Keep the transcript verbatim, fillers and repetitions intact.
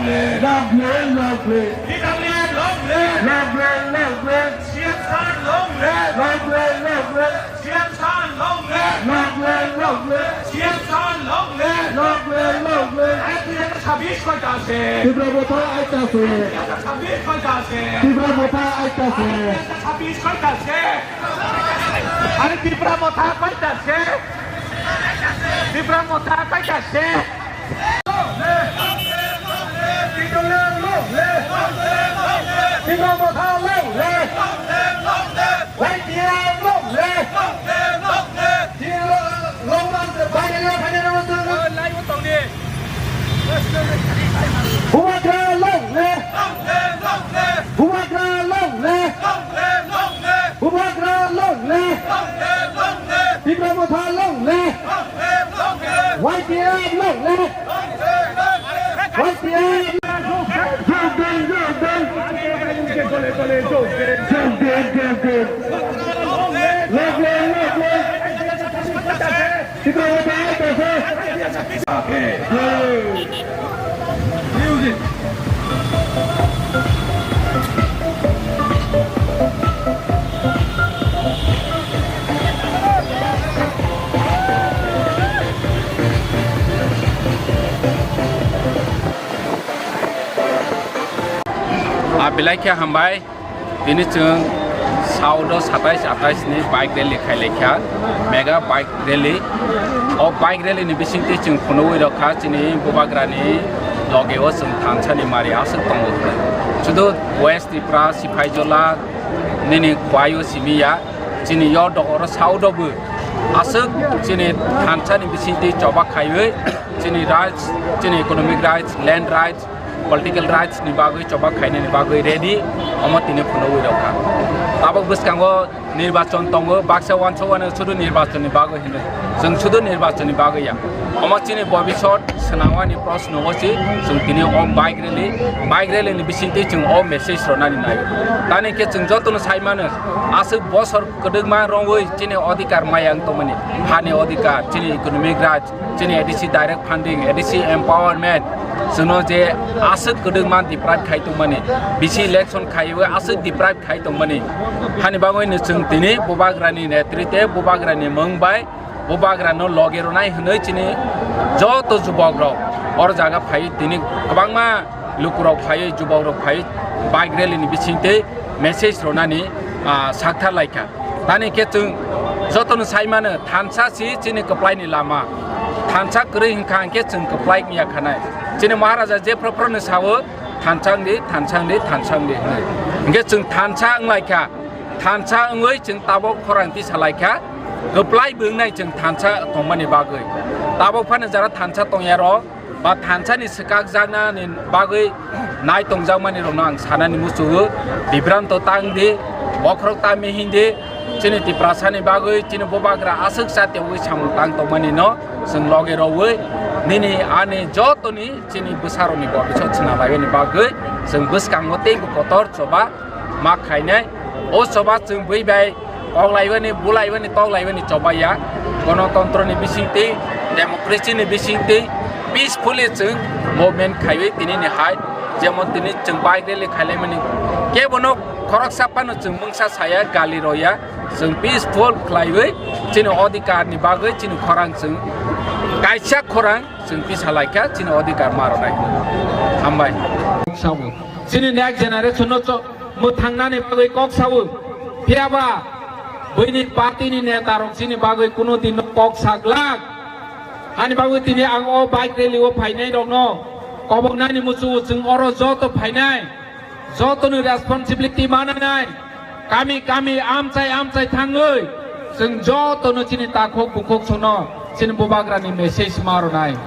Long live! Long live! T W A long live! Long live! Long live! C M sir long live! Long live! Long live! C M sir long live! Long live! Long live! C M sir long live! Long live! Long live! আরে দুই হাজার ছাব্বিশ কয়টা আছে? তীব্র মথা আইতাছে। দুই হাজার ছাব্বিশ কয়টা আছে? তীব্র মথা আইতাছে। দুই হাজার ছাব্বিশ কয়টা আছে? আরে তীব্র মথা কয়টা আছে? তীব্র মথা কয়টা আছে? Bubagra long live! Bubagra long live! Bubagra long live! Tipra Motha long live! Y T F long live! Y T F! Long live, long live! Tipra Motha long live! Ah, belai khe hambai. Tini chwng South o satais atais ni bike rally khai lai kha, mega bike rally. O bike rally ni bisingtwi chwng phunugwi rw kha chini Bubagra ni loge o chwng thansa ni mari aswk tongo. Sudu West Tripura, Siphaijala, nini Khwai o simi ya, chini yo dogor o South o bo aswk chini thansa ni bisingtwi choba khaiwi chini rights, chini economic rights, land rights, political rights ni bagwi choba khainani bagwi ready, omo tini phunugwi rw kha. Tabuk bwskango nirbachon tongo, baksa wansuk wano sudu nirbachon ni bagwi hinwi, chwng sudu nirbachon ni bagwi ya. Omo chini bobisot swnamani proshno o si chwng tini o bike rally, bike rally ni bisingtwi chwng o message rwnani nai. Tani khe chwng jotono sai mano, aswk bosor kwdwkma rwngwi chini odhikar maya wng tongmani, hani odhikar, chini economic rights, chini A D C direct funding, A D C empowerment, chwngno je aswk kwdwkma deprive khai tongmani, bisi election khaiwi aswk deprive khai tongmani, hani bagwino chwng tini Bubagrani netrite, Bubagrani mung bai, Bubagrano loge rwnai hwnwi chini joto jubokrok oro jaga phaiwi tini kwbangma lukurok phaiwi, jubokrok phaiwi bike rally ni bisingtwi message rwnani, ah, sakthar laikha. Tani khe chwng jotono sai mano, thansa si chini kwplai ni lama. Thansa kwrwi hwnkha hwnkhe chwng kwplai wngya khanai. Chini Maharaja je phro phro no sao, "Thansa wng di, thansa wng di, thansa wng di," hwnwi. Hwnkhe chwng thansa wng lai kha. Thansa wngwi chwng tabuk khorang tisa lai kha. Kwplai bo wngnai chwng thansa tongmani bagwi. Tabuk phano jara thansa tongya rok, ba thansa ni swkakjaknani bagwi nai tongjakmani rokno ang sanani muchungo, bibranto tang di, bokhorok ta mihing di, chini Tiprasa ni bagwi, chini Bubagra aswk chatiyogwi samung tang tongmani no chwng loge rwwi nini ani jotoni chini bwsarokni bobisot swnam laimani bagwi chwng bwskango teibo kotor choba ma khainai. O choba chwng bui bai kok laiwani, bu laiwani, tok laiwani choba ya. Gonotontro ni bisingtwi, democracy ni bisingtwi peacefully chwng movement khaiwi tini ni hai, jemon tini chwng bike rally khailaimani, kebono khoroksa phano chwng mungsa saya, gali rwya, chwng peaceful khlaiwi chini odhikar ni bagwi chini khorang chwng kaisa khorang chwng tisa laikha, chini odhikar ma rwnai. Hambai. Chini next generation no cho-, mwthangnani bagwi kok sao. Phiyaba buini party ni neta rok chini bagwi kuno din no kok saglak. Hani bagwi tini ang o bike rally o phainai rokno koboknani muchungo chwng oro joto phainai. Jotoni responsibility mananai. Kami kami amchai amchai thangwi chwng jotono chini takhuk bukhuk sono chini Bubagrani message ma rwnai.